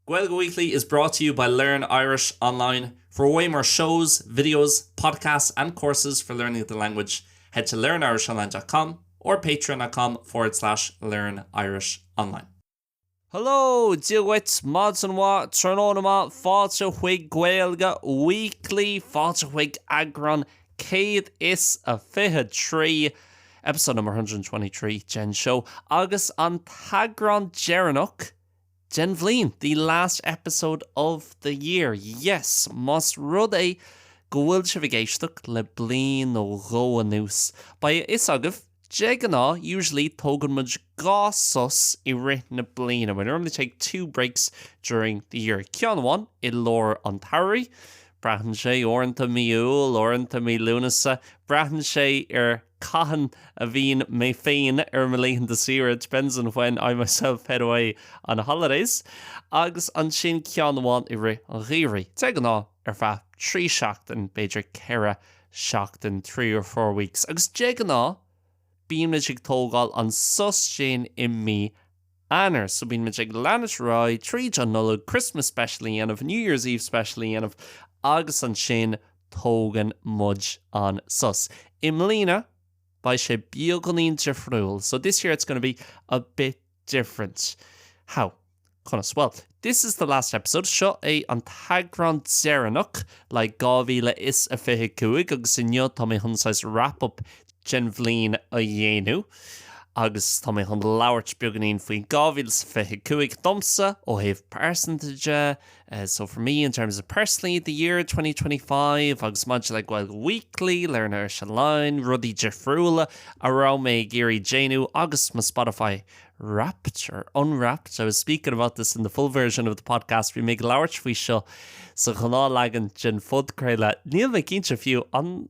Gaeilge Weekly is brought to you by Learn Irish Online. For way more shows, videos, podcasts and courses for learning the language, head to learnirishonline.com or patreon.com forward slash learn Irish online. Hello, Dia dhuit, maidin mhaith, tráthnóna maith, fáilte chuig Gaeilge Weekly, fáilte chuig eagrán 123, episode number 123 den seó, agus an t-eagrán deireanach den bhliain, the last episode of the year, yes! Más rud é go bhfuil sibh ag éisteacht le bliain nó dhó anuas, beidh a fhios agaibh, de ghnáth, usually, tógann muid dhá sos i rith na bliana, we normally take two breaks during the year, ceann amháin i lár an tsamhraidh, braitheann sé, uaireanta mí Iúil, uaireanta mí Lúnasa, braitheann sé ar cathain a bhíonn mé féin ar mo laethanta saoire, it depends on when I myself head away on holidays, agus ansin ceann amháin i rith an gheimhridh, de ghnáth ar feadh 3 seachtain, b'fhéidir 4 seachtain, three or four weeks, agus de ghnáth bíonn muid ag tógáil an sos sin i mí Eanáir, so bíonn muid ag leanúint ar aghaidh tríd an Nollaig, Christmas special a dhéanamh, New Year's Eve special a dhéanamh agus ansin tógann muid an sos. I mbliana, beidh sé beagáinín difriúil, so this year it's gonna be a bit different. How? Conas? Well, this is the last episode, seo é an t-eagrán deireanach le 2025 agus inniu tá mé chun saghas wrap up den bhliain a dhéanamh agus tá mé chun labhairt beagáinín faoi 2025 domsa ó thaobh pearsanta de, So for me in terms of personally the year 2025 agus maidir le Gaeilge Weekly, Learn Irish Online, rudaí difriúla a raibh mé ag iarraidh déanamh agus mo Spotify Wrapped or Unwrapped, I was speaking about this in the full version of the podcast, bhí mé ag labhairt faoi seo sa ghnáthleagan den phodchraoladh, níl mé cinnte fiú an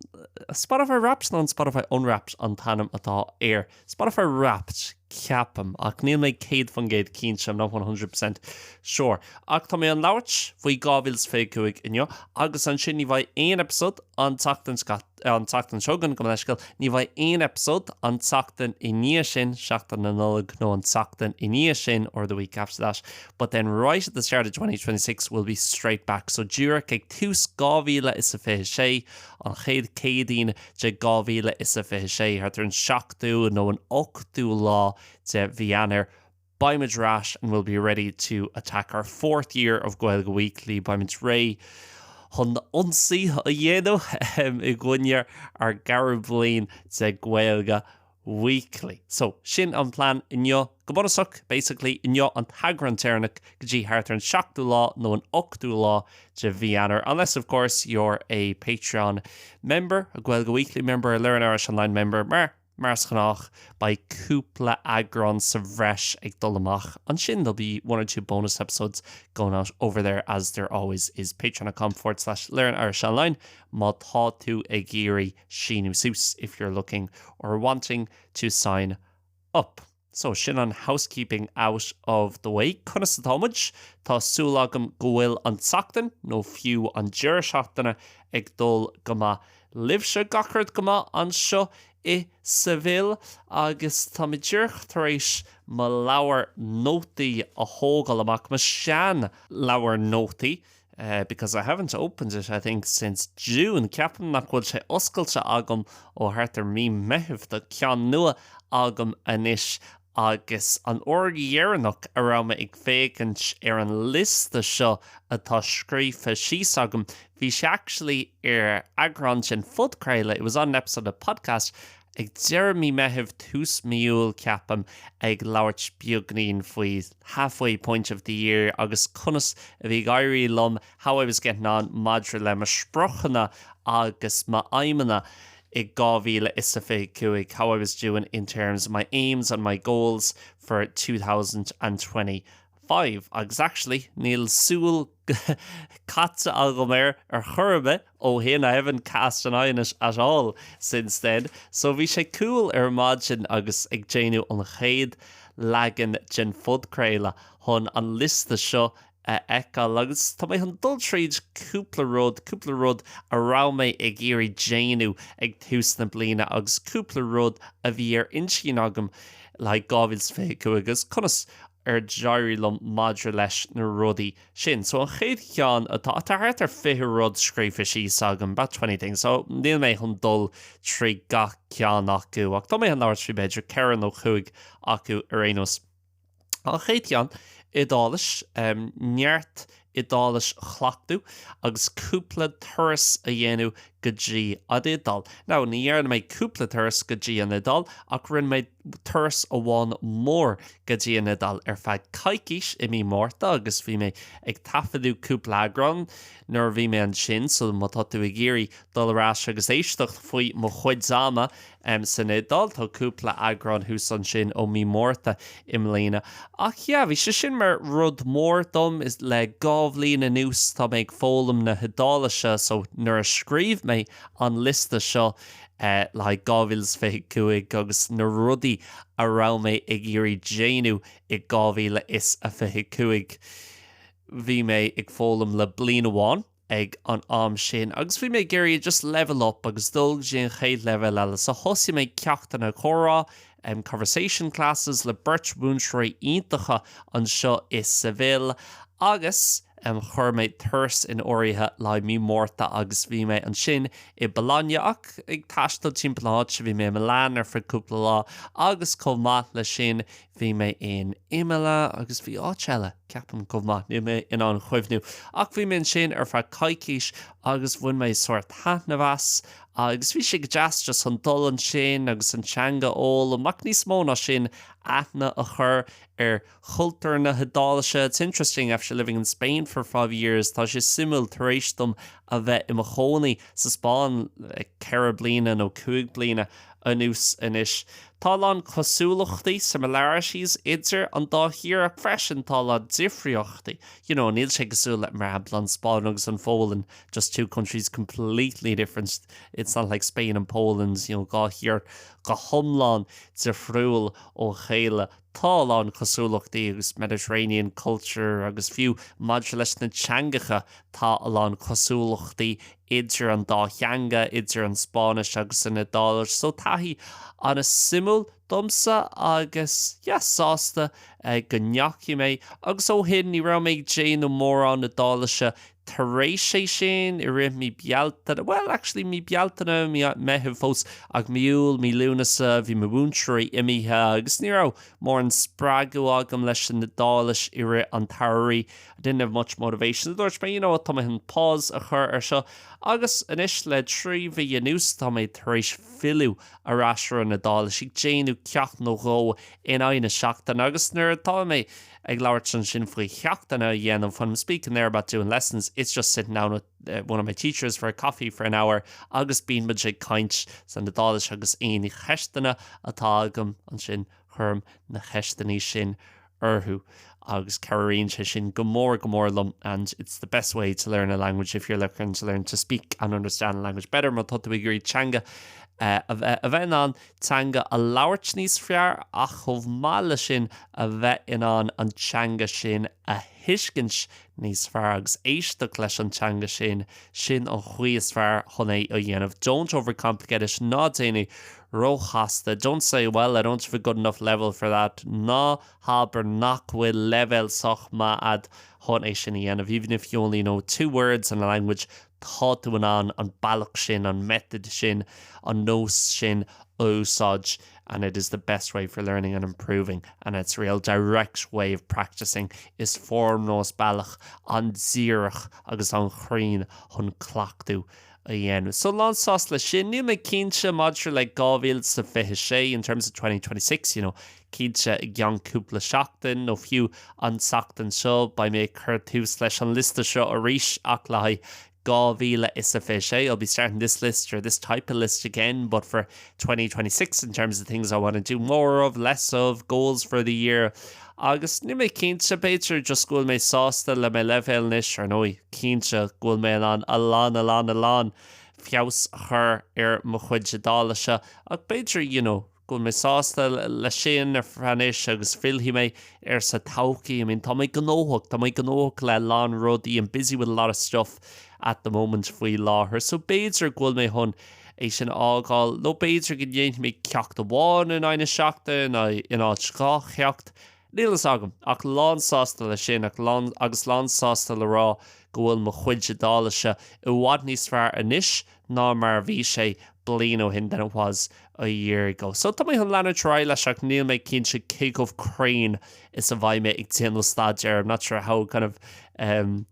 Spotify Wrapped nó an Spotify Unwrapped an t-ainm atá air. Spotify Wrapped, ceapaim, ach níl mé 100% cinnte, I'm not 100% sure. Ach tá mé chun labhairt faoi 2025 inniu, agus ansin ní bheidh aon episode an tseachtain an tseachtain seo chugainn, gabh mo leithscéal, ní bheidh aon episode an tseachtain i ndiaidh sin, seachtain na Nollag, nó an tseachtain i ndiaidh sin, or the week after that, but then right at the start of 2026 we'll be straight back. So díreach ag tús 2026, an chéad Céadaoin de 2026, thart ar an seachtú nó an ochtú lá de mhí Eanáir, beimid ar ais and we'll be ready to attack our fourth year of Gaeilge Weekly. Beimid réidh chun ionsaí a dhéanamh i gcoinne ár gceathrú bliain de Gaeilge Weekly. So, sin an plean inniu. Go bunúsach, basically, inniu an t-eagrán deireanach go dtí thart ar an seachtú lá nó an ochtú lá de mhí Eanáir, unless of course you're a Patreon member, a Gaeilge Weekly member, a Learn Irish Online member, mar, mar is gnách, beidh cúpla eagrán sa bhreis ag dul amach ansin, there'll be one or two bonus episodes going out over there as there always is, patreon.com forward slash learn Irish Online má tá tú ag iarraidh síniú suas if you're looking or wanting to sign up. So, sin an housekeeping out of the way. Conas atá muid? Tá súil agam go bhfuil an tseachtain, nó fiú an deireadh seachtaine, ag dul go maith libhse. Gach rud go maith anseo i Seville agus tá mé díreach tar éis mo leabhar nótaí a thógáil amach, mo shean-leabhar nótaí, because I haven't opened it I think since June, ceapaim nach bhfuil sé oscailte agam ó thart ar mí Meithimh, tá ceann nua agam anois agus an uair dheireanach a raibh mé ag féachaint ar an liosta seo atá scríofa síos agam, bhí sé actually ar eagrán den phodchraoladh, it was on an episode of podcast, ag deireadh mí Meithimh, tús mí Iúil ceapaim, ag labhairt beagnín faoi halfway point of the year agus conas a bhí ag éirí liom, how I was getting on maidir le mo spriocanna agus m'aidhmeanna i 2025, how I was doing in terms of my aims and my goals for 2025 agus actually níl súil caite agam air ar chor ar bith ó shin, I haven't cast an eye on it at all since then. So bhí sé cool ar maidin agus ag déanamh an chéad leagan den phodchraoladh chun an liosta seo a fheiceáil agus tá mé chun dul tríd cúpla rud, cúpla rud a raibh mé ag iarraidh déanamh ag tús na bliana agus cúpla rud a bhí ar intinn agam le haghaidh 2025 agus conas. ar d'éirigh liom maidir leis na rudaí sin. So an chéad cheann atá, tá thart ar 20 rud scríofa síos agam, about 20 things, so níl mé chun dul trí gach ceann acu ach tá mé chun labhairt faoi b'fhéidir ceithre nó chúig acu ar aon nós. An chéad cheann, Iodáilis, neart Iodáilis a chleachtadh agus cúpla turas a dhéanamh go dtí an Iodáil. Now, ní dhearna mé cúpla turas go dtí an Iodáil ach rinne mé turas amháin mór go dtí an Iodáil ar feadh coicís i mí Márta agus bhí mé ag taifeadadh cúpla eagrán nuair a bhí mé ansin so má tá tú ag iarraidh dul ar ais agus éisteacht faoi mo chuid ama san Iodáil, tá cúpla eagrán thuas ansin ó mí Márta i mbliana. Ach yeah, bhí sé sin mar rud mór dom, is le 2 bhliain anuas tá mé ag foghlaim na hIodáilise so nuair a scríobh mé an liosta seo le haghaidh 2025 agus na rudaí a raibh mé ag iarraidh déanamh i 2025 bhí mé ag foghlaim le bliain amháin ag an am sin agus bhí mé ag iarraidh just level up agus dul go dtí an chéad leibhéal eile so thosaigh mé ceachtanna comhrá conversation classes le beirt mhúinteoirí iontacha anseo i Seville agus chuir mé turas in áirithe le haghaidh mí Márta agus bhí mé ansin i Bologna ach ag taisteal timpeall na háite, bhí mé i Milan ar feadh cúpla lá agus chomh maith leis sin bhí mé in Imola agus bhí áit eile, ceapaim, chomh maith, níl mé in ann cuimhniú. Ach bhí mé ansin ar feadh coicís agus bhain mé sórt taitneamh as agus bhí sé go deas just chun dul ansin agus an teanga a fhoghlaim ach níos mó ná sin aithne a chur ar chultúr na hIodáilise. It's interesting after living in Spain for 5 years, tá sé suimiúil tar éis dom a bheith i mo chónaí sa Spáinn le ceithre bliana nó cúig bliana anuas anois. Tá a lán cosúlachtaí, similarities, idir an dá thír ach freisin tá a lán difríochtaí. You know, níl sé cosúil le, mar shampla, an Spáinn agus an Pholainn, just two countries completely different, it's not like Spain and Poland, you know, dhá thír go hiomlán difriúil ó chéile. Tá a lán cosúlachtaí agus Mediterranean culture agus fiú maidir leis na teangacha tá a lán cosúlachtaí idir an dá theanga, idir an Spáinnis agus an Iodáilis. So taithí an-suimiúil domsa agus yeah sásta go ndeachaigh mé agus ó shin ní raibh mé ag déanamh mórán Iodáilise Tar éis é sin, i rith mí Bealtaine, bhuel, actually, mí Bealtaine, mí Meitheamh fós, ach mí Iúil, mí Lúnasa, bhí mo mhúinteoirí imithe agus ní raibh mórán spreagadh agam leis an Iodáilis i rith an tsamhraidh. I didn't have much motivation. So dúirt mé, you know what, tá mé chun pause a chur ar seo. Agus anois le 3 mhí anuas, tá mé tar éis filleadh ar ais ar an Iodáilis, ag déanamh ceacht nó dhó in aghaidh na seachtaine agus nuair atá mé ag labhairt ansin faoi cheachtanna a dhéanamh, when I'm speaking there about doing lessons, it's just sitting down with one of my teachers for a coffee for an hour agus bíonn muid ag caint san Iodáilis agus aon cheisteanna atá agam ansin cuirim na ceisteanna sin orthu agus cabhraíonn sé sin go mór go mór liom and it's the best way to learn a language if you're looking to learn to speak and understand a language better má tá tú ag iarraidh teanga a bheith in ann teanga a labhairt níos fearr ach chomh maith leis sin a bheith in ann an teanga sin a thuiscint níos fearr agus éisteacht leis an teanga sin, sin an chaoi is fearr chun é a dhéanamh. Don't overcomplicate it, ná déan é róchasta, don't say well I don't have a good enough level for that, ná habair nach bhfuil leibhéal sách maith a'd chun é sin a dhéanamh, even if you only know two words in a language, tá tú in ann an bealach sin, an method sin, an nós sin a úsáid and it is the best way for learning and improving and it's a real direct way of practicing, is foirm nó is bealach an-díreach agus an-chruinn chun cleachtadh a dhéanamh. So lánsásta leis sin, níl mé cinnte maidir le 2026 in terms of 2026, you know, cinnte i gceann cúpla seachtain nó fiú an tseachtain seo beidh mé ag cur tús leis an liosta seo arís ach le haghaidh 2026. I'll be starting this list or this type of list again but for 2026 in terms of things I want to do more of, less of, goals for the year. Agus níl mé cinnte, b'fhéidir just go bhfuil mé sásta le mo leibhéal anois, ar ndóigh, cinnte go bhfuil mé in ann a lán, a lán, a lán feabhas a chur ar mo chuid Iodáilise ach b'fhéidir, you know, go bhfuil mé sásta leis sin ar feadh anois agus fillfidh mé air sa todhchaí. I mean, tá mé gnóthach, tá mé gnóthach le a lán rudaí, I'm busy with a lot of stuff at the moment faoi láthair. So b'fhéidir go bhfuil mé chun é sin a fhágáil nó b'fhéidir go ndéanfaidh mé ceacht amháin in aghaidh na seachtaine in áit 2 cheacht. Níl fhios agam, ach lán sásta leis sin ach lán agus lán sásta le rá go bhfuil mo chuid Iodáilise i bhfad níos fearr anois ná mar a bhí sé bliain ó shin than it was a year ago. So tá mé chun leanúint ar aghaidh leis ach níl mé cinnte cé chomh cruinn is a bheidh mé ag déanamh staidéir, I'm not sure how kind of um,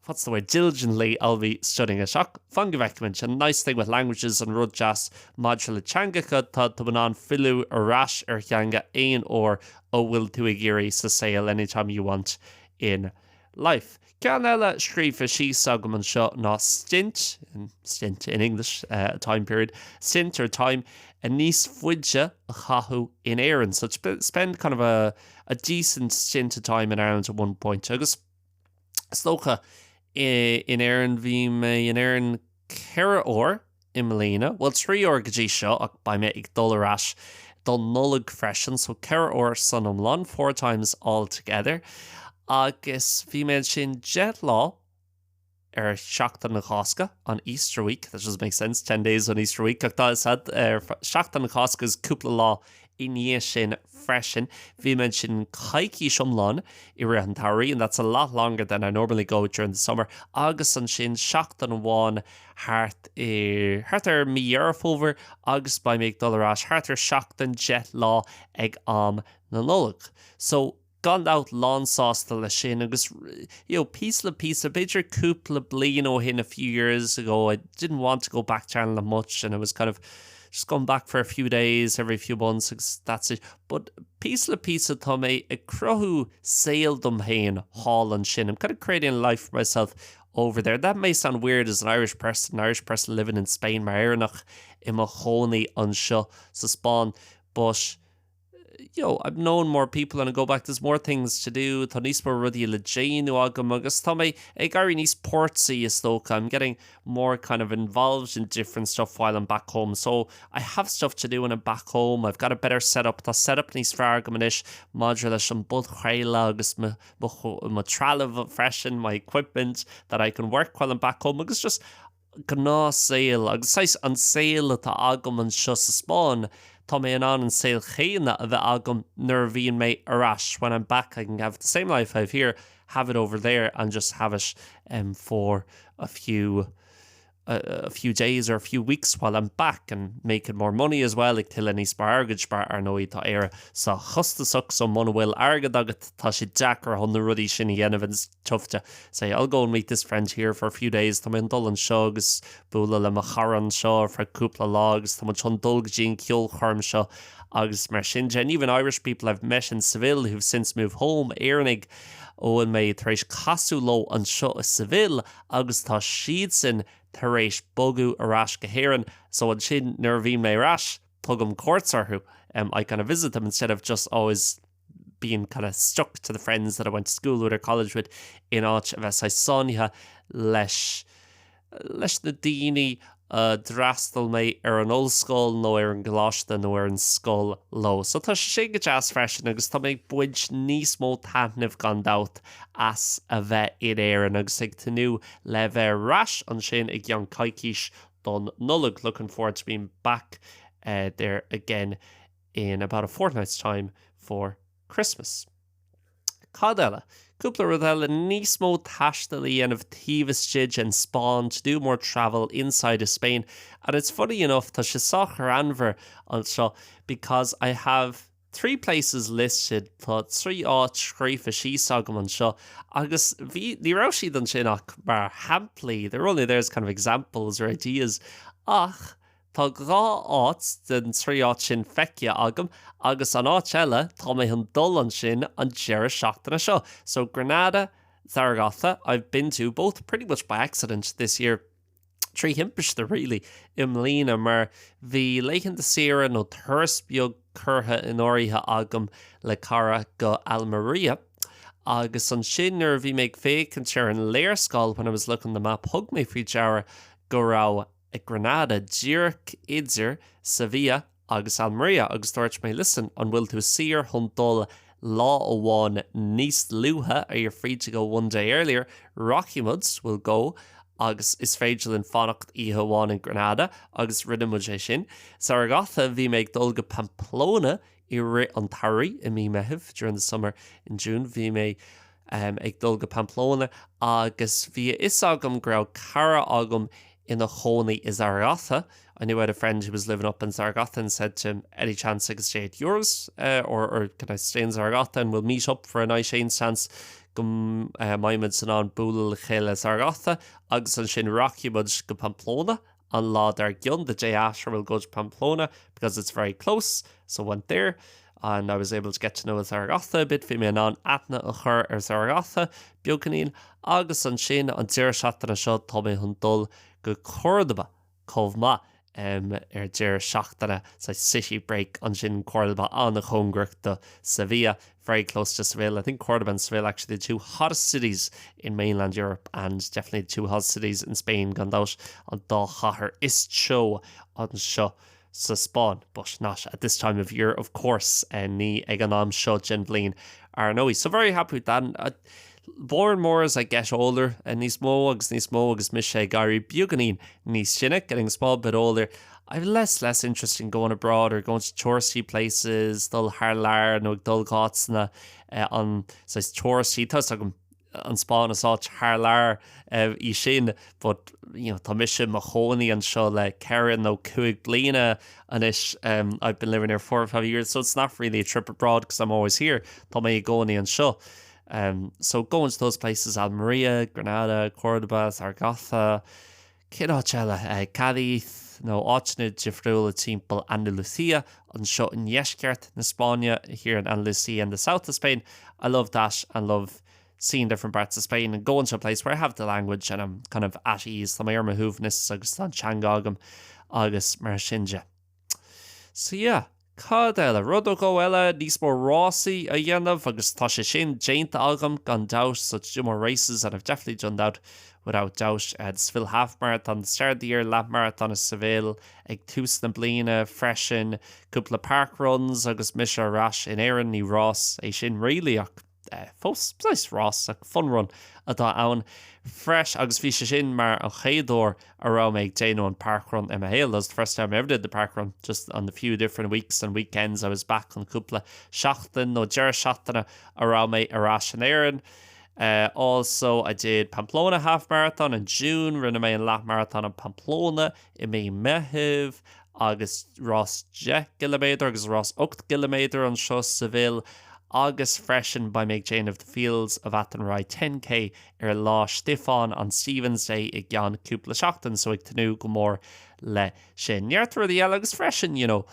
what's the word, diligently I'll be studying it. Ach fan go bhfeicfimid. And nice thing with languages, an rud deas maidir le teangacha, tá tú in ann filleadh ar ais ar theanga aon uair a bhfuil tú ag iarraidh sa saol, anytime you want in life. Ceann eile scríofa síos agam anseo ná stint, stint in English, uh, time period, stint or time níos faide a chaitheamh in Éirinn. So to spend kind of a, a decent stint of time in Ireland at one point. Agus Is dócha, in Éirinn, bhí mé in Éirinn 4 uair i mbliana, bhuel 3 uair go dtí seo ach beidh mé ag dul ar ais don Nollaig freisin, so 4 uair san iomlán, four times all together. Agus bhí mé ansin 10 lá ar Sheachtain na Cásca, on Easter week, that doesn't make sense, 10 days on Easter week, ach tá a fhios agat, ar Sheachtain na Cásca is cúpla lá I ndiaidh sin freisin, bhí mé ansin coicís iomlán i rith an tsamhraidh, and that's a lot longer than I normally go during the summer, agus ansin seachtain amháin thart i, thart ar mí Dheireadh Fómhair agus beidh mé ag dul ar ais thart ar seachtain, 10 lá ag am na Nollag. So, gan dabht lán-sásta leis sin agus you know píosa le píosa, b'fhéidir cúpla bliain ó shin a few years ago I didn't want to go back to Ireland that much and I was kind of just going back for a few days every few months agus that's it but píosa le píosa tá mé ag cruthú saol dom féin thall ansin I'm kind of creating a life for myself over there. That may sound weird as an Irish person, an Irish person living in Spain mar Éireannach i mo chónaí anseo sa Spáinn but you know, I've known more people and I go back, there's more things to do, tá níos mó rudaí le déanamh agam agus tá mé ag éirí níos páirtí is dócha, I'm getting more kind of involved in different stuff while I'm back home so I have stuff to do when I'm back home, I've got a better setup, tá setup níos fearr agam anois maidir leis an bpodchraoladh agus mo, mo, mo trealamh freisin, my equipment that I can work while I'm back home agus just gnáthshaol agus saghas an saol atá agam anseo sa Spáinn, tá mé in ann an saol chéanna a bheith agam nuair a bhíonn mé ar ais, when I'm back I can have the same life I have here, have it over there and just have it for a few a few days or a few weeks while I'm back and making more money as well ag tuilleadh níos mó airgid mar ar ndóigh tá Éire sách costasach so muna bhfuil airgead agat tá sé deacair chun na rudaí sin a dhéanamh and it's tough to say I'll go and meet this friend here for a few days, tá mé chun dul anseo agus bualadh le mo chara anseo ar feadh cúpla lá agus tá muid chun dul go dtí an ceolchoirm seo agus mar sin de. And even Irish people I've met in Seville who've since moved home, Éireannaigh a bhfuil mé tar éis casadh leo anseo i Seville agus tá siadsan tar éis bogadh ar ais go hÉirinn so ansin nuair a bhíonn mé ar ais tugaim cuairt orthu, I kind of visit them instead of just always being kind of stuck to the friends that I went to school with or college with in áit a bheith saghas sáinnithe leis leis na daoine a d'fhreastail mé ar an ollscoil nó ar an gcoláiste nó ar an scoil leo. So tá sé sin go deas freisin agus tá mé ag baint níos mó taitnimh gan dabht as a bheith in Éirinn agus ag tnúth le bheith ar ais ansin i gceann coicís don Nollaig, looking forward to being back uh, there again in about a fortnight's time for Christmas. Cad eile? Cúpla rud eile, níos mó taistil a dhéanamh taobh istigh den Spáinn, to do more travel inside of Spain. And it's funny enough, tá sé sách greannmhar anseo because I have three places listed, tá trí áit scríofa síos agam anseo agus bhí, ní raibh siad ansin ach mar shamplaí, they were only there as kind of examples or ideas, ach Tá dhá áit den trí áit sin feicthe agam agus an áit eile, tá mé chun dul ansin an deireadh seachtaine seo. So Granada, Zaragoza, I've been to, both pretty much by accident this year, trí thimpiste really, i mbliana mar bhí laethanta saoire nó turas beag curtha in áirithe agam le cara go Almería agus ansin nuair a bhí mé ag féachaint ar an léarscáil when I was looking the map thug mé faoi deara go raibh Granada díreach idir Sevilla agus Almería agus dúirt mé listen, an bhfuil tú saor chun dul lá amháin níos luaithe, are you free to go one day earlier, rachaidh muid, we'll go, agus is féidir linn fanacht oíche amháin in Granada agus rinne muid é sin. Zaragoza, bhí mé ag dul go Pamplona. I rith an tsamhraidh i mí Meithimh, during the summer in June, bhí mé ag dul go Pamplona agus bhí a fhios agam go raibh cara agam ina chónaí i Zaragoza. I knew I had a friend who was living up in Zaragoza and said to him, any chance I could stay at yours or, or can I stay in Zaragoza and we'll meet up for a night aon seans go mbeidh muid in ann bualadh le chéile i Zaragoza agus ansin rachaidh muid go Pamplona an lá dár gcionn, the day after we'll go to Pamplona because it's very close, so went there and I was able to get to know Zaragoza a bit, bhí mé in ann aithne a chur ar Zaragoza beagáinín agus ansin an deireadh seachtaine seo tá mé chun dul go Córdoba chomh maith ar deireadh seachtaine, saghas city break ansin, Córdoba an-chóngarach do Sevilla, very close to Seville. I think Córdoba and Seville actually the two hottest cities in mainland Europe and definitely the two hottest cities in Spain gan dabht an dá chathair is teo anseo sa Spáinn. But not at this time of year of course, ní ag an am seo den bhliain ar ndóigh. So very happy with that. And, more and more as I get older, níos mó agus níos mó agus mise ag éirí beagáinín níos sine, getting a small bit older, I've less less interest in going abroad or going to touristy places, dul thar lear nó ag dul go háiteanna an saghas touristy, tá 'fhios agam an Spáinn is áit thar lear í sin but you know tá mise i mo chónaí anseo le ceithre nó cúig bliana anois I've been living here four or five years so it's not really a trip abroad because I'm always here, tá mé i gcónaí anseo. So going to those places, Almería, Granada, Córdoba, Zaragoza, Cén áit eile? Cádiz nó áiteanna difriúla timpeall Andalucía anseo i ndeisceart na Spáinne, here in Andalucía in the south of Spain. I love that and love seeing different parts of Spain and going to a place where I have the language and I'm kind of at ease. Tá mé ar mo shuaimhneas agus tá an teanga agam agus mar sin de. So yeah, cad eile? Rud nó dhó eile, níos mó rásaí a dhéanamh agus tá sé sin déanta agam gan dabht, so to do more races and I've definitely done that without doubt. The Seville Half Marathon, the start of the year, leath marathon i Seville ag tús na bliana freisin, cúpla park runs agus mise ar ais in Éirinn, ní rás é sin really ach fós saghas rás ach fun run atá ann freisin agus bhí sé sin mar an chéad uair a raibh mé ag déanamh an park run i mo shaol. That was the first time I ever did the park run, just on the few different weeks and weekends I was back an cúpla seachtain nó deireadh seachtaine a raibh mé ar ais in Éirinn. Uh, also I did Pamplona half marathon in June, rinne mé an leath marathon in Pamplona i mí Meitheamh agus rás 10 gciliméadar agus rás 8 gciliméadar anseo Seville agus freisin beidh mé ag déanamh The Fields of Athenry 10K ar Lá Stiofáin on Stephen's Day i gceann cúpla seachtain so ag tnúth go mór le sin. Neart rudaí eile agus freisin you know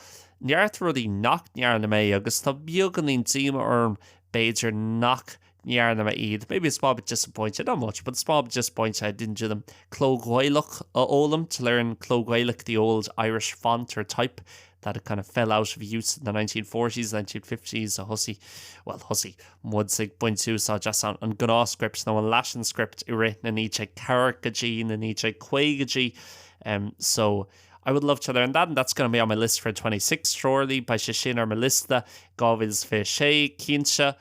neart rudaí nach ndearna mé agus tá beagáinín díoma orm b'fhéidir nach ndearna mé iad. Maybe a small bit disappointed, not much, but a small bit disappointed I didn't do them. Cló Gaelach a fhoghlaim, to learn Cló Gaelach, the old Irish font or type that kind of fell out of use in the 1940s, 1950s, a thosaigh, well, thosaigh muid ag baint úsáid as an gnáthscript nó an Latin script i rith na 1940idí, na 1950idí. Um, so I would love to learn that and that's going to be on my list for 26 surely, beidh sé sin ar mo liosta 2026, cinnte.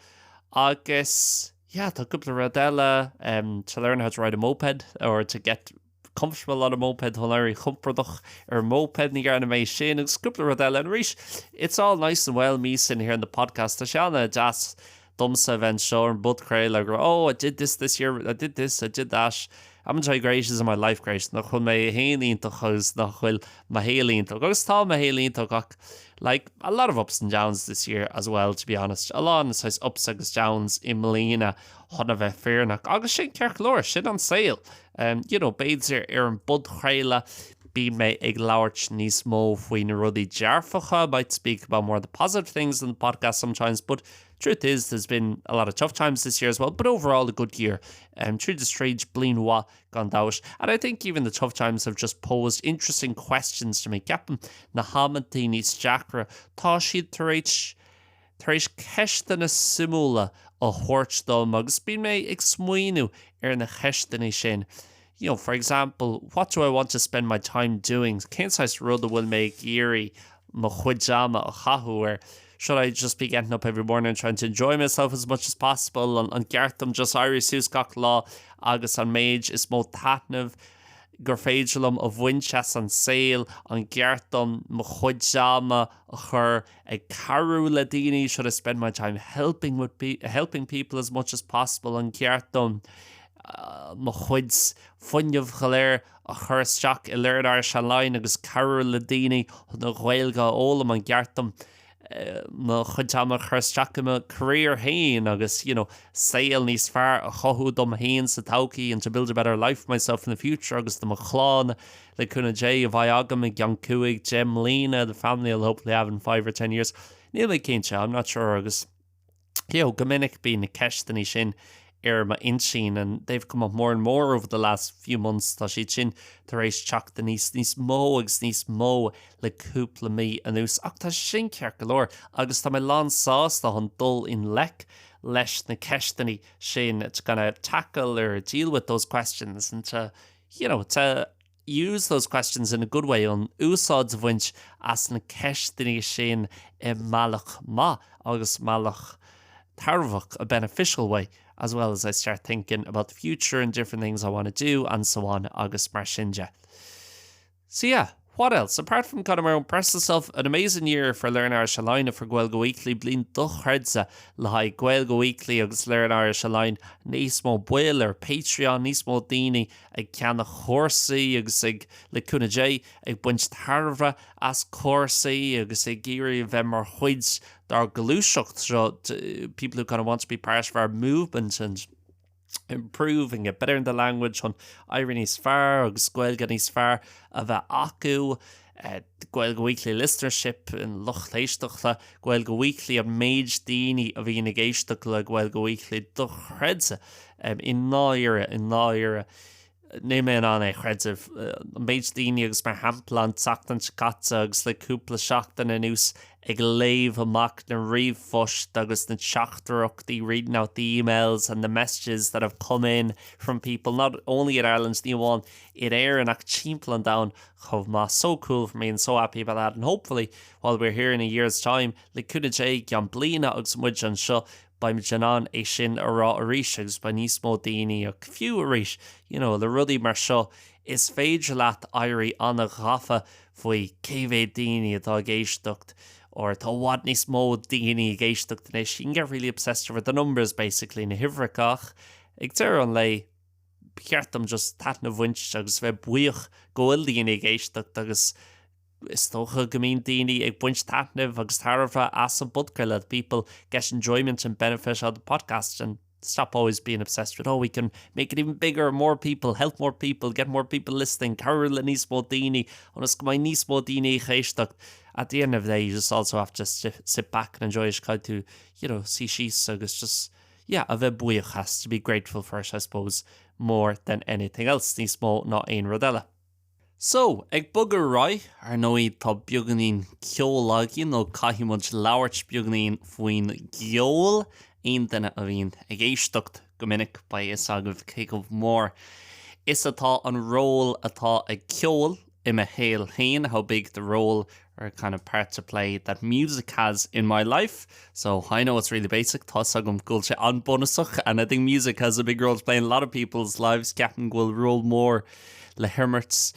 Agus, yeah, tá cúpla rud eile, um, to learn how to ride a moped or to get comfortable on a moped, chun éirí compordach ar moped, ní dhearna mé sin, agus cúpla rud eile. And arís, it's all nice and well me sitting here in the podcast, tá sé an-deas domsa a bheith anseo ar an bpodchraoladh ag rá, oh, I did this this year, I did this, I did that. Haven't I great, isn't my life great? Nach bhfuil mé féin iontach agus nach bhfuil mo shaol iontach. Agus tá mo shaol iontach ach like a lot of ups and downs this year as well to be honest. A lán saghas ups agus downs i mbliana chun a bheith fírinneach. Agus sin ceart go leor, sin an saol. Um, you know, b'fhéidir ar an bpodchraoladh bíonn mé ag labhairt níos mó faoi na rudaí dearfacha, I might speak about more of the positive things in the podcast sometimes, but truth is there's been a lot of tough times this year as well, but overall a good year. Um, tríd is tríd bliain mhaith gan dabht. And I think even the tough times have just posed interesting questions to me. Ceapaim na hamantaí níos deacra, tá siad tar éis tar éis ceisteanna suimiúla a thabhairt dom agus bíonn mé ag smaoineamh ar na ceisteanna sin. You know, for example, what do I want to spend my time doing? Cén saghas rud a bhfuil mé ag iarraidh mo chuid ama a chaitheamh air? Should I just be getting up every morning and trying to enjoy myself as much as possible? An, an gceart dom just éirí suas gach lá agus an méid is mó taitneamh? gur féidir liom a bhaint as an saol, an gceart dom mo chuid ama a chur ag cabhrú le daoine, should I spend my time helping with helping people as much as possible, an gceart dom mo chuid fuinnimh go léir a chur isteach i Learn Irish Online agus cabhrú le daoine chun an Ghaeilge a fhoghlaim, an gceart dom mo chuid ama a chur isteach i mo career féin agus you know saol níos fearr a chothú dom féin sa todhchaí and to build a better life for myself in the future agus do mo chlann le cúnamh Dé a bheidh agam i gceann 5, 10 mbliana, the family I'll hopefully have in 5 or 10 years. Níl mé cinnte, I'm not sure agus you know, go minic bíonn na ceisteanna sin ar m'intinn and they've come up more and more over the last few months, tá siad sin tar éis teacht aníos níos mó agus níos mó le cúpla mí anuas ach tá sin ceart go leor agus tá mé lán sásta chun dul i ngleic leis na ceisteanna sin to kind of tackle or deal with those questions and to you know to use those questions in a good way, an úsáid a bhaint as na ceisteanna sin i mbealach maith agus mbealach tairbheach, a beneficial way, as well as I start thinking about the future and different things I want to do and so on agus mar sin de. So yeah, what else? Apart from kind of my own personal self, an amazing year for Learn Irish Online and for Gaeilge Weekly, bliain dochreidte le haghaidh Gaeilge Weekly agus Learn Irish Online, níos mó baill ar Patreon, níos mó daoine ag ceannach cúrsaí agus ag, le cúnamh Dé, ag baint tairbhe as cúrsaí agus ag iarraidh a bheith mar chuid dár gluaiseacht seo, people who kind of want to be part of our movement and improve and get better in the language chun éirí níos fearr agus Gaeilge níos fearr a bheith acu. Gaeilge Weekly listenership, an lucht éisteachta, Gaeilge Weekly, an méid daoine a bhíonn ag éisteacht le Gaeilge Weekly, dochreidte i ndáiríre, i ndáiríre. Níl mé in ann é a chreideamh. An méid daoine agus mar shampla an tseachtain seo caite agus le cúpla seachtain anuas ag léamh amach na ríomhphoist agus na teachtaireachtaí, reading out the emails and the messages that have come in from people not only in Ireland, ní amháin in Éirinn ach timpeall an domhain chomh maith. So cool for me and so happy about that and hopefully while we're here in a year's time, le cúnamh Dé i gceann bliana agus muid anseo beimid in ann é sin a rá arís agus beidh níos mó daoine ach fiú arís you know le rudaí mar seo is féidir leat éirí an-ghafa faoi cé mhéad daoine atá ag éisteacht or tá i bhfad níos mó daoine ag éisteacht anois you can get really obsessed over the numbers basically na huimhreacha ach ag deireadh an lae ba cheart dom just taitneamh a bhaint agus bheith buíoch go bhfuil daoine ag éisteacht agus is dócha go mbíonn daoine ag baint taitneamh agus tairbhe as an bpodchraoladh, people get enjoyment and benefit out of the podcast and stop always being obsessed with oh we can make it even bigger, more people, help more people, get more people listening, cabhrú le níos mó daoine ionas go mbeidh níos mó daoine ag éisteacht. At the end of the day you just also have to sit back and enjoy it, caithfidh tú you know suí síos agus just yeah a bheith buíoch as, to be grateful for it I suppose more than anything else, níos mó ná aon rud eile. So, ag bogadh ar aghaidh, ar ndóigh tá beagáinín ceoil againn nó caithfidh muid labhairt beagáinín faoin gceol. Aon duine a bhíonn ag éisteacht go minic beidh a fhios agaibh cé chomh mór is atá an ról atá ag ceol i mo shaol féin, how big the role or kind of part to play that music has in my life. So I know it's really basic, tá 's agam go bhfuil sé an-bunúsach and I think music has a big role to play in a lot of people's lives, ceapaim go bhfuil ról mór le himirt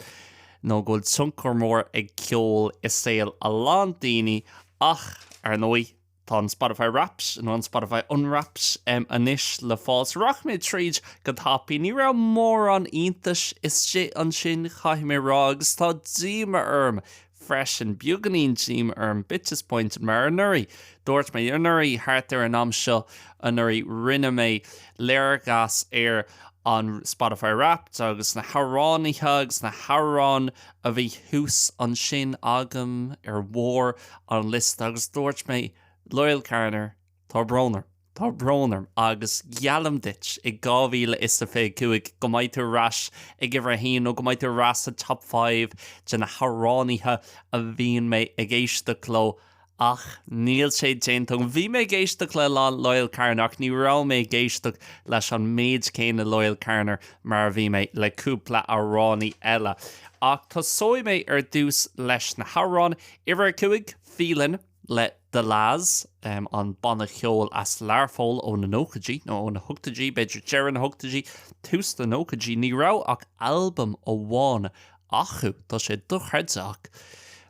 nó go bhfuil tionchar mór ag ceol i saol a lán daoine ach, ar ndóigh, tá an Spotify Wrapped nó an Spotify Unwrapped anois le fáil. So rachaidh mé tríd go tapaidh. Ní raibh mórán iontais istigh ansin, caithfidh mé a rá, agus tá díoma orm freisin, beagáinín díoma orm, bit disappointed, mar anuraidh, dúirt mé, anuraidh, thart ar an am seo anuraidh, rinne mé léargas ar an Spotify Wrapped agus na hamhránaithe agus na hamhráin a bhí thuas ansin agam ar bharr an liosta agus dúirt mé, Loyle Carner, tá brón orm. Tá brón orm agus geallaim duit i 2025 go mbeidh tú ar ais ag uimhir a haon nó go mbeidh tú ar ais sa top five de na hamhránaithe a bhíonn mé ag éisteacht leo ach níl sé déanta agam. Bhí mé ag éisteacht le a lán Loyle Carner ach ní raibh mé ag éisteacht leis an méid céanna Loyle Carner mar a bhí mé le cúpla amhránaí eile. Ach tosóidh mé ar dtús leis na hamhráin. Uimhir a 5, Phelan. le The La's, an banna ceoil as Learpholl ó na nóchaidí, nó ó na hochtóidí, b'fhéidir deireadh na hochtóidí, tús na nóchaidí. Ní raibh ach albam amháin acu. Tá sé dochreidte ach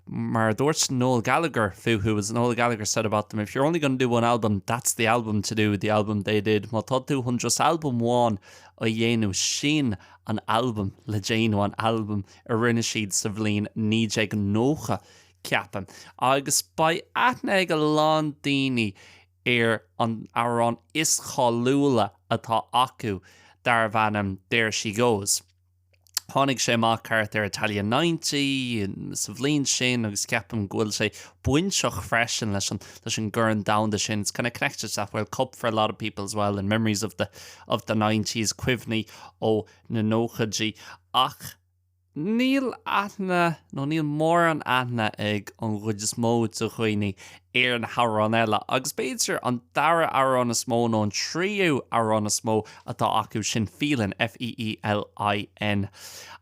mar a dúirt Noel Gallagher fúthu, as Noel Gallagher said about them, if you're only going to do one album, that's the album to do, the album they did. Má tá tú chun just albam amháin a dhéanamh, sin an albam le déanamh, an albam a rinne siad sa bhliain 1990, ceapaim. Agus beidh aithne ag a lán daoine ar an amhrán is cáiliúla atá acu darbh ainm There She Goes. Tháinig sé amach thart ar Italia 90 sa bhliain sin agus ceapaim go bhfuil sé bainteach freisin leis an leis an gCorn Domhanda sin. It's kind of connected to that World Cup for a lot of people as well and memories of the of the nineties, cuimhní ó na nóchaidí. Ach níl aithne nó níl mórán aithne ag an gcuid is mó de dhaoine ar na hamhráin eile agus b'fhéidir an dara amhrán is mó nó an tríú amhrán is mó atá acu sin Feelin', F-E-E-L-I-N.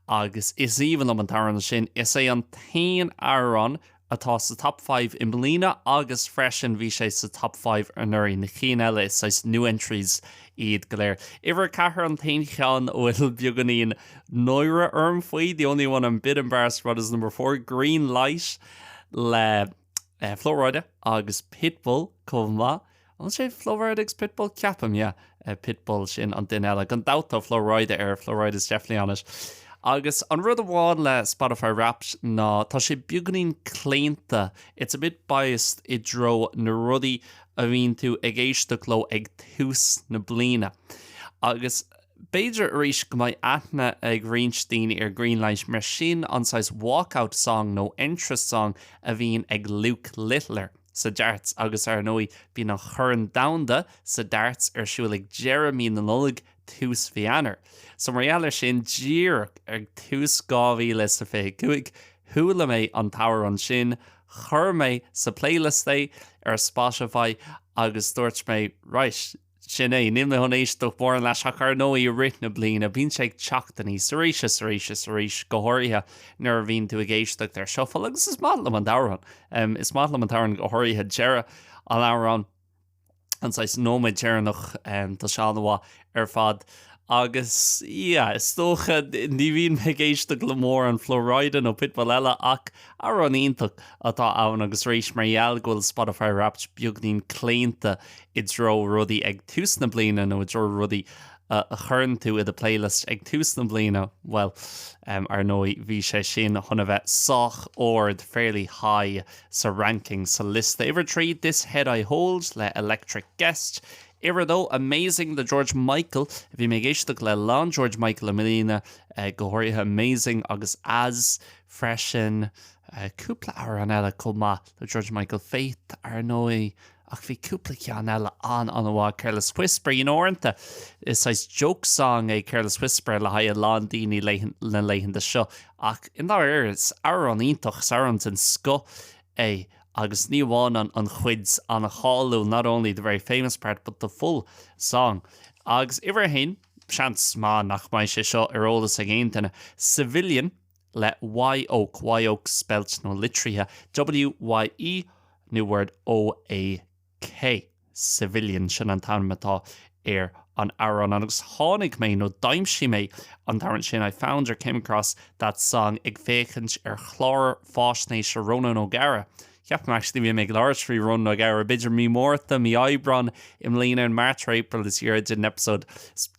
Agus is aoibhinn liom an t-amhrán sin. Is é an t-aon amhrán atá sa Top Five i mbliana agus freisin bhí sé sa Top Five anuraidh. Na cinn eile is saghas new entries iad go léir. Uimhir a ceathair an t-aon cheann a bhfuil beagáinín náire orm faoi, the only one I'm a bit embarrassed about is number four, Green Light le Flo Rida agus Pitbull chomh maith. An bhfuil sé Flo Rida agus Pitbull? Ceapaim, yeah. Pitbull, sin an duine eile. Gan dabht tá Flo Rida air, Flo Rida is definitely on it. Agus an rud amháin le Spotify Wrapped ná tá sé beagáinín claonta, it's a bit biased i dtreo na rudaí a bhíonn tú ag éisteacht leo ag tús na bliana. Agus B'fhéidir arís go mbeidh aithne ag roinnt daoine ar Greenlight mar sin an saghas walkout song nó entrance song a bhíonn ag Luke Littler sa darts agus ar ndóigh bíonn an Corn Domhanda sa darts ar siúl ag deireadh mí na Nollag, tús mhí Eanáir. So mar gheall ar sin díreach ag tús 2025 chuala mé an t-amhrán sin, chuir mé sa playlist é ar Spotify agus dúirt mé right, Sin é, níl mé chun éisteacht mórán leis ach ar ndóigh i rith na bliana bíonn sé ag teacht aníos arís is arís is arís, go háirithe nuair a bhíonn tú ag éisteacht ar shuffle agus is maith liom an t-amhrán. Is maith liom an t-amhrán go háirithe deireadh an amhráin, an saghas nóiméad deireanach, tá sé an-mhaith ar fad. Agus yeah, is dócha ní bhíonn mé ag éisteacht le mórán Flo Rida nó Pitbull eile ach amhrán iontach atá ann agus arís mar gheall go bhfuil Spotify Wrapped beagnín claonta i dtreo rudaí ag tús na bliana nó i dtreo rudaí a chuireann tú i do playlist ag tús na bliana, bhuel, ar ndóigh bhí sé sin chun a bheith sách ard, fairly high, sa ranking, sa liosta. Uimhir 3, This Head I Hold le Electric Guest. Uimhir 2, Amazing le George Michael. Bhí mé ag éisteacht le a lán George Michael i mbliana, go háirithe Amazing agus As freisin. Cúpla amhrán eile chomh maith le George Michael, Faith ar ndóigh, ach bhí cúpla ceann eile an-an-mhaith, Careless Whisper. You know, uaireanta is saghas joke song é Careless Whisper le haghaidh a lán daoine na laethanta seo, ach i ndáiríre is amhrán iontach, is amhrán den scoth é. Agus ní amháin an an chuid an-cháiliúil, not only the very famous part, but the full song. Agus uimhir a haon, seans maith nach mbeidh sé seo ar eolas ag aon duine, Civilian le Wye Oak, Wye Oak spelt nó litrithe W-Y-E, new word, O-A-K. Civilian, sin an t-ainm atá ar an amhrán agus tháinig mé, nó d'aimsigh mé an t-amhrán sin, I found or came across that song ag féachaint ar chlár fáisnéise Ronan O'Gara. Ceapaim actually bhí mé ag labhairt faoi Ronan O'Gara b'fhéidir mí Márta, mí Aibreán i mbliana, in March or April this year I did an episode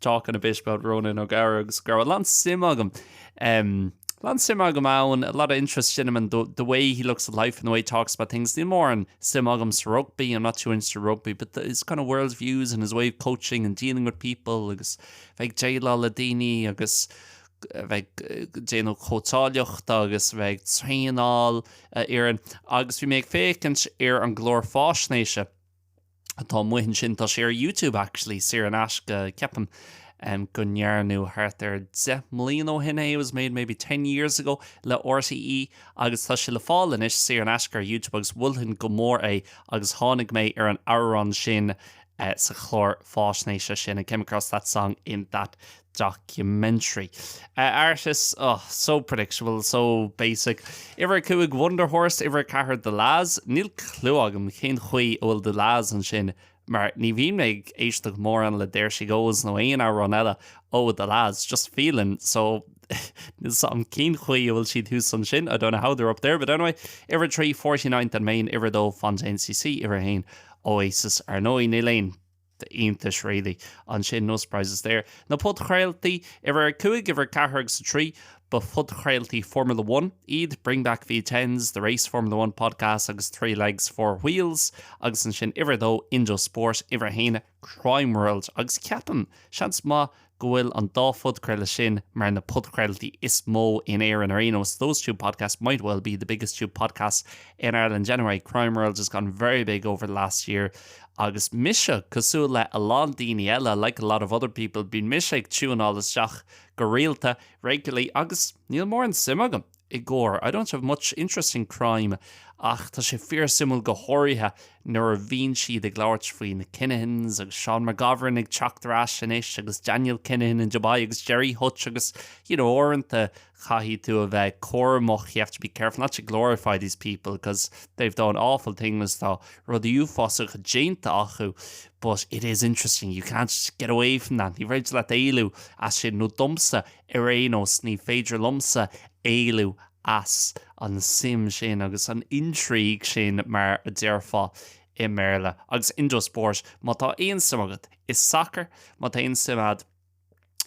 talking a bit about Ronan O'Gara agus go raibh a lán suim agam um, lán suim agam ann, a lot of interest in him and the, the way he looks at life and the way he talks about things. Níl mórán suim agam sa rugby, I'm not too into rugby, but the, his kind of world views and his way of coaching and dealing with people agus bheith ag déileáil le daoine agus bheith ag déanamh cóitseálaíochta agus bheith ag traenáil a fhoireann. Agus bhí mé ag féachaint ar an gclár fáisnéise atá amuigh ansin, tá sé ar YouTube actually, saor in aisce, ceapaim go ndearnadh thart ar 10 mbliana ó shin é, it was made maybe 10 years ago le RTÉ agus tá sé le fáil anois saor in aisce ar YouTube agus mholfainn go mór é agus tháinig mé ar an amhrán sin. sa chlár faisnéise sin. I came across that song in that documentary. Artist, oh, so predictable, so basic. Uimhir 5 Wunderhorse, uimhir 4 The La's. Níl clue agam cén chaoi a bhfuil The La's ansin mar ní bhíonn mé ag éisteacht mórán le There She Goes nó aon amhrán eile ó The La's, just feeling so níl 's a'm cén chaoi a bhfuil siad thuas ansin, I don't know how they're up there, but anyway, uimhir 3 49th and Main, uimhir 2 Fontaines DC, uimhir 1 Oasis ar ndóigh, níl aon iontais really ansin, no surprises there. Na podchraoltaí, uimhir 5, uimhir 4 agus 3, ba phodchraoltaí Formula One iad, Bring Back V10s, The Race Formula One Podcast agus Three Legs Four Wheels, agus ansin uimhir 2, Indo Sport, uimhir 1, Crime World, agus ceapaim, seans maith go bhfuil an dá phodchraoladh sin mar na podchraoltaí is mó in Éirinn ar aon nós. Those two podcasts might well be the biggest two podcasts in Ireland anyway. Crime World has gone very big over the last year agus mise, cosúil le a lán daoine eile, like a lot of other people, bíonn mise ag tiúnáil isteach go rialta, regularly, agus níl mórán suim agam i gcoir. I don't have much interest in crime ach tá sé fíorsuimiúil go háirithe nuair a bhíonn siad ag labhairt faoi na Kinahans agus Seán McGovern ag teacht ar ais anois agus Daniel Kinahan in Dubai agus Gerry Hutch agus you know uaireanta caithfidh tú a bheith cúramach you have to be careful not to glorify these people because they've done awful things tá rudaí uafásacha déanta acu but it is interesting you can't get away from that ní féidir leat éalú as sin nó domsa Ar aon nós, ní féidir liomsa éalú as an suim sin agus an intrigue sin mar a déarfá i mBéarla. Agus Indo Sport, má tá aon suim agat i sacar, má tá aon suim agat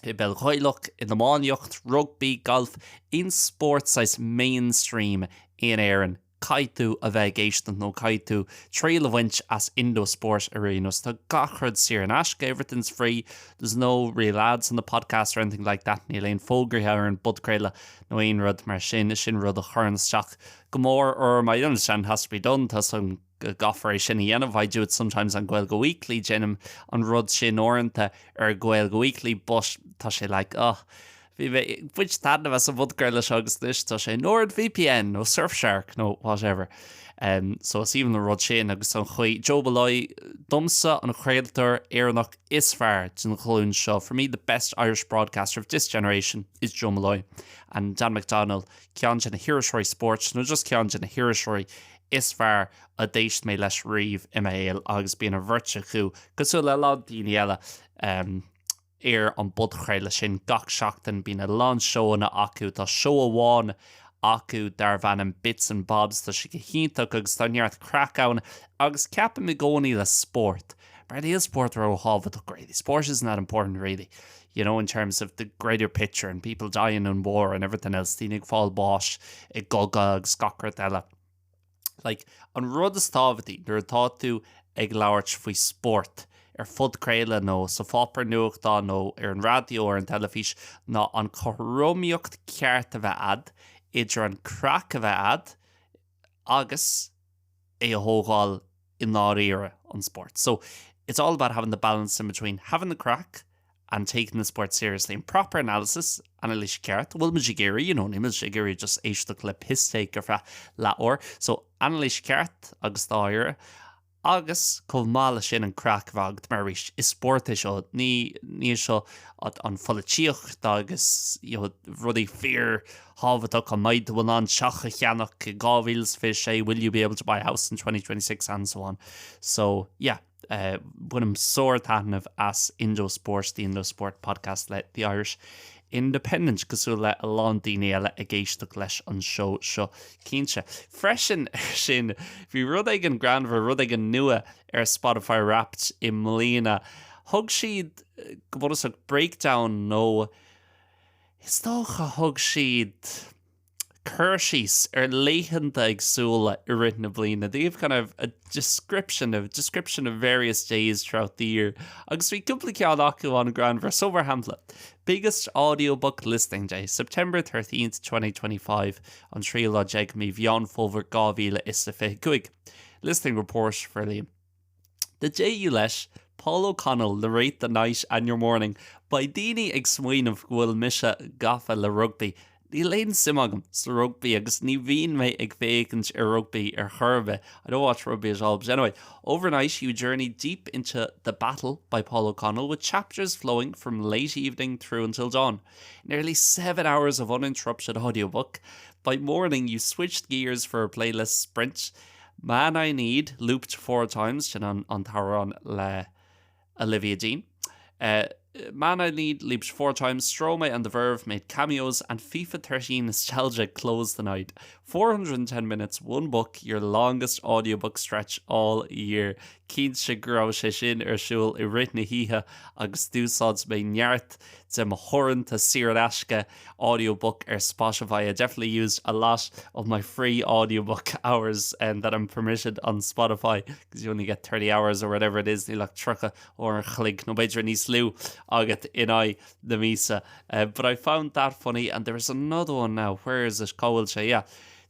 i bpeil Ghaelach, in iománaíocht, rugbaí, galf, aon spórt saghas mainstream in Éirinn, Caithfidh tú a bheith ag éisteacht nó caithfidh tú triail a bhaint as Indo Sport ar aon nós. Tá gach rud saor in aisce, everything's free, there's no real ads on the podcast or anything like that, níl aon fógraithe ar an bpodchraoladh nó aon rud mar sin, sin rud a chuireann isteach go mór orm, I understand it has to be done, tá san go gcaithfear é sin a dhéanamh, I do it sometimes on Gaeilge Weekly, déanaim an rud sin uaireanta ar Gaeilge Weekly but tá sé like, oh, Bhí mé ag baint taitneamh as an bpodchraoladh seo agus anois tá sé NordVPN nó Surfshark nó whatever. Um, so is aoibhinn an rud sin agus an chaoi Joe Molloy domsa an craoltóir Éireannach is fearr den ghlúin seo. For me the best Irish broadcaster of this generation is Joe Molloy and Dan McDonnell ceann de na hiriseoirí spóirt nó just ceann de na hiriseoirí is fearr a d'éist mé leis riamh i mo shaol agus bíonn an bheirt acu cosúil le a lán daoine eile um, ar an bpodchraoladh sin gach seachtain. Bíonn a lán seóanna acu. Tá seó amháin acu darbh ainm Bits and Bobs. Tá sé go hiontach agus tá neart craic ann agus ceapaim i gcónaí le spórt, mar níl spórt róthábhachtach really. Sport isn't that important really, you know, in terms of the greater picture and people dying in war and everything else, daoine ag fáil bháis i gcogadh agus gach rud eile. Like, an rud is tábhachtaí nuair atá tú ag labhairt faoi spórt ar phodchraoladh nó sa pháipéar nuachtáin nó ar an raidió ar an teilifís ná an cothromaíocht ceart a bheith a'd idir an craic a bheith a'd agus é a thógáil i ndáiríre, an spórt. So, it's all about having the balance in between having the craic and taking the sport seriously and proper analysis, anailís ceart, bhfuil muid ag iarraidh, you know, níl muid ag iarraidh just éisteacht le piss take ar feadh leathuair, so anailís ceart agus dáiríre, agus chomh maith leis sin an craic a bheith agat mar arís is spórt é seo, ní ní é seo an pholaitíocht agus you know, rudaí fíorthábhachtach an mbeidh tú in ann teach a cheannach i 2026, will you be able to buy a house in 2026 and so on. So yeah. Bainim sár-taitneamh as Indo Sport, The Indo Sport Podcast le The Irish Independent, cosúil le a lán daoine eile ag éisteacht leis an seó seo, cinnte. Freisin sin, bhí rud éigin greannmhar, rud éigin nua ar Spotify Wrapped i mbliana. Thug siad, go bunúsach, breakdown nó is dócha thug siad cur síos ar laethanta éagsúla i rith na bliana. They give kind of a description of description of various days throughout the year. Agus bhí cúpla ceann acu an-ghreannmhar. So mar shampla, biggest audiobook listening day, September 13th, 2025, an 13ú lá mí Mheán Fómhair 2025. Listening report for Liam. The day you let Paul O'Connell narrate the night and your morning Beidh daoine ag smaoineamh go bhfuil mise gafa le rugbaí. Níl aon suim agam sa rugbaí agus ní bhíonn mé ag féachaint ar rugbaí ar chor ar bith. I don't watch rugby at all, but anyway, overnight you journey deep into The Battle by Paul O'Connell with chapters flowing from late evening through until dawn. Nearly 7 hours of uninterrupted audiobook. By morning you switched gears for a playlist sprint. Man I Need looped four times sin an an t-amhrán le Olivia Dean. Uh, Man I Need looped four times, Stromae and the Verve made cameos and FIFA 13 nostalgia closed the night. 410 minutes, one book, your longest audiobook stretch all year. Cinnte go raibh sé sin ar siúl i rith na hoíche agus d'úsáid mé neart de mo huaireanta saor in aisce audiobook ar Spotify. I definitely used a lot of my free audiobook hours and that I'm permitted on Spotify because you only get 30 hours or whatever it is níl ach 30 uair an chloig nó b'fhéidir níos lú agat in aghaidh na míosa. Uh, but I found that funny and there is another one now. Where is it? Cá bhfuil sé? Yeah.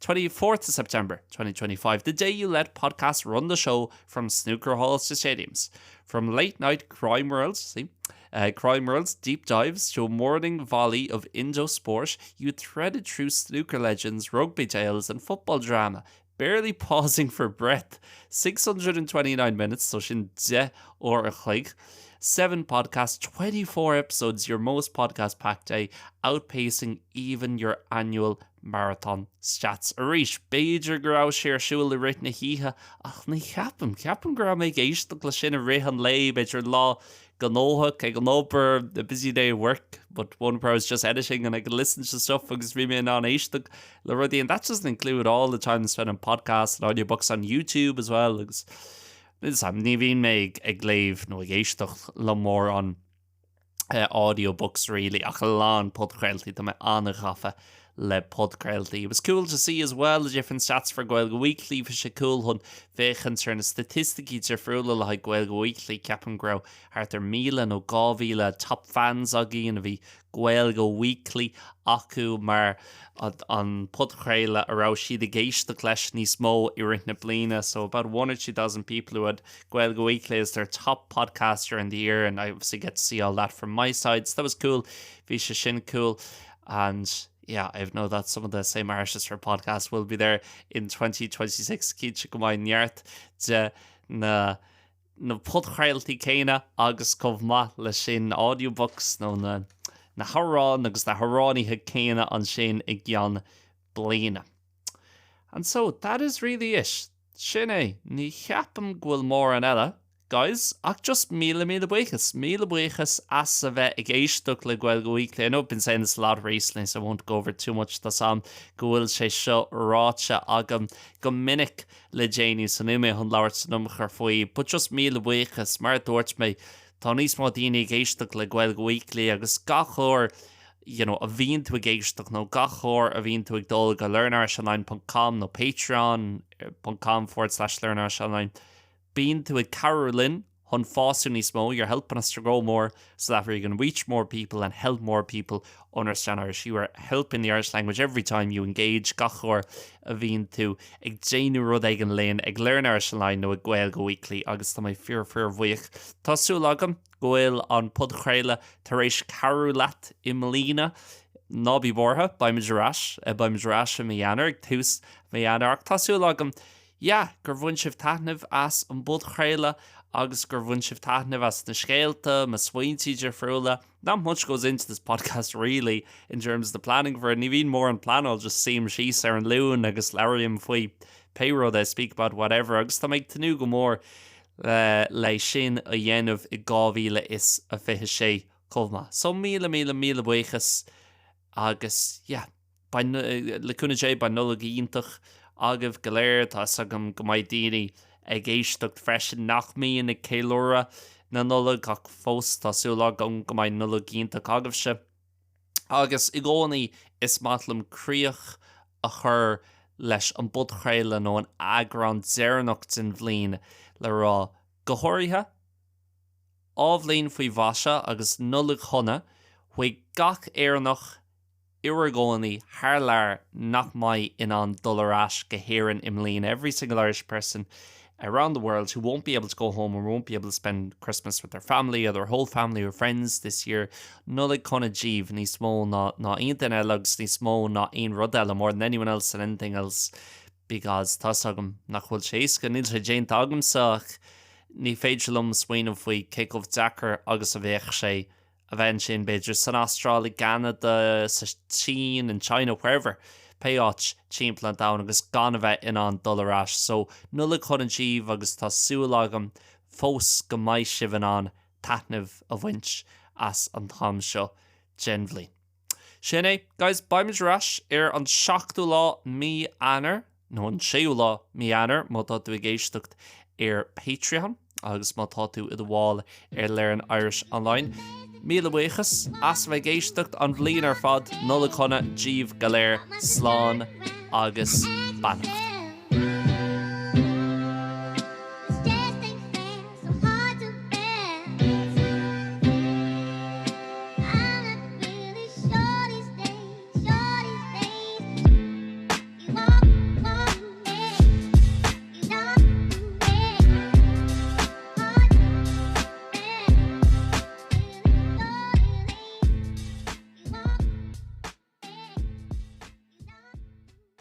24th of September 2025, the day you let podcasts run the show from snooker halls to stadiums. From late night crime worlds, see, uh, crime worlds deep dives to a morning volley of Indo sport, you threaded through snooker legends, rugby tales and football drama, barely pausing for breath. 629 minutes, so sin 10 uair a chloig. 7 podcasts, 24 episodes, your most podcast packed day, outpacing even your annual marathon stats. Arís, b'fhéidir go raibh sé ar siúl i rith na hoíche, ach ní cheapaim. Ceapaim go raibh mé ag éisteacht le sin i rith an lae, b'fhéidir lá gnóthach ag an obair, a busy day at work, but one where I was just editing and I could listen to stuff agus bhí mé in ann éisteacht le rudaí and that doesn't include all the time spent on podcasts and audiobooks on YouTube as well agus ní bhíonn mé ag léamh nó ag éisteacht le mórán audiobooks really ach a lán podchraoltaí, tá mé an-ghafa le podchraoltaí. It was cool to see as well the different stats for Gaeilge Weekly, bhí sé cool chun féachaint ar na staitisticí difriúla le haghaidh Gaeilge Weekly, ceapaim go raibh thart ar 1,000 nó 2,000 top fans againn a bhí Gaeilge Weekly acu mar an podchraoladh a raibh siad ag éisteacht leis níos mó i rith na bliana, so about one or 2,000 people who had Gaeilge Weekly as their top podcast during the year and I obviously get to see all that from my side, so that was cool, bhí sé sin cool and yeah, I know that some of the same artists for podcasts will be there in 2026 cinnte go mbeidh neart de na na podchraoltaí céanna agus chomh maith le sin audiobooks nó na na hamhráin agus na hamhránaithe céanna ansin i gceann bliana. And so that is really it. Sin é, ní cheapaim go bhfuil mórán eile, guys, ach just míle míle buíochas, míle buíochas as a bheith ag éisteacht le Gaeilge Weekly. I know I've been saying this a lot recently so I won't go over it too much, tá 's a'm go bhfuil sé seo ráite agam go minic le déanaí so níl mé chun labhairt an iomarca faoi, but just míle buíochas, mar a dúirt mé, tá níos mó daoine ag éisteacht le Gaeilge Weekly agus gach uair you know, a bhíonn tú ag éisteacht nó gach uair a bhíonn tú ag dul go learnirishonline ponc com nó patreon ponc com forward slash learnirishonline, bíonn tú ag cabhrú linn chun fás níos mó, you're helping us to grow more so that we can reach more people and help more people understand Irish. You are helping the Irish language every time you engage gach uair a bhíonn tú ag déanamh rud éigin linn ag Learn Irish Online nó ag Gaeilge Weekly agus tá mé fíor fíor bhuíoch. Tá súil agam go bhfuil an podchraoladh tar éis cabhrú leat i mbliana. Ná bí buartha, beimid ar ais, beimid ar ais i mí Eanáir, ag tús mí Eanáir ach tá súil agam, yeah, gur bhain sibh taitneamh as an bpodchraoladh agus gur bhain sibh taitneamh as na scéalta, mo smaointí difriúla. Not much goes into this podcast really in terms of the planning for it, ní bhíonn mórán pleanáil, just suím síos ar an Luan agus labhraím faoi pé rud é, speak about whatever agus tá mé ag tnúth go mór le sin a dhéanamh i 2026 chomh maith. So míle míle míle buíochas agus yeah, beidh, le cúnamh Dé, beidh Nollaig iontach agaibh go léir. Tá 'fhios agam go mbeidh daoine ag éisteacht freisin nach mbíonn ag ceiliúradh na Nollag ach fós tá súil agam go mbeidh Nollaig iontach agaibhse. Agus i gcónaí is maith liom críoch a chur leis an bpodchraoladh nó an eagrán deireanach den bhliain le rá, go háirithe, Athbhliain faoi mhaise agus Nollaig shona chuig gach Éireannach ina gcónaí thar lear nach mbeidh in ann dul ar ais go hÉirinn i mbliana, every single Irish person. around the world who won't be able to go home or won't be able to spend Christmas with their family or their whole family or friends this year. Nollaig shona daoibh níos mó ná ná aon duine eile agus níos mó ná aon rud eile more than anyone else and anything else because tá 's agam nach bhfuil sé éasca, níl sé déanta agamsa ach ní féidir liom smaoineamh faoi cé chomh deacair agus a bheadh sé a bheith ansin, b'fhéidir san Astráil, i gCeanada, sa tSín, in China, wherever, pé áit timpeall an domhain agus gan a bheith in ann dul ar ais. So, Nollaig shona daoibh agus tá súil agam fós go mbeidh sibh in ann taitneamh a bhaint as an t-am seo den bhliain. Sin é, guys, beimid ar ais ar an seachtú lá mí Eanáir, nó an séú lá mí Eanáir má tá tú ag éisteacht ar Patreon agus má tá tú i do bhall ar Learn Irish Online. Míle buíochas as a bheith ag éisteacht an bhliain ar fad, Nollaig shona daoibh go léir, slán agus beannacht.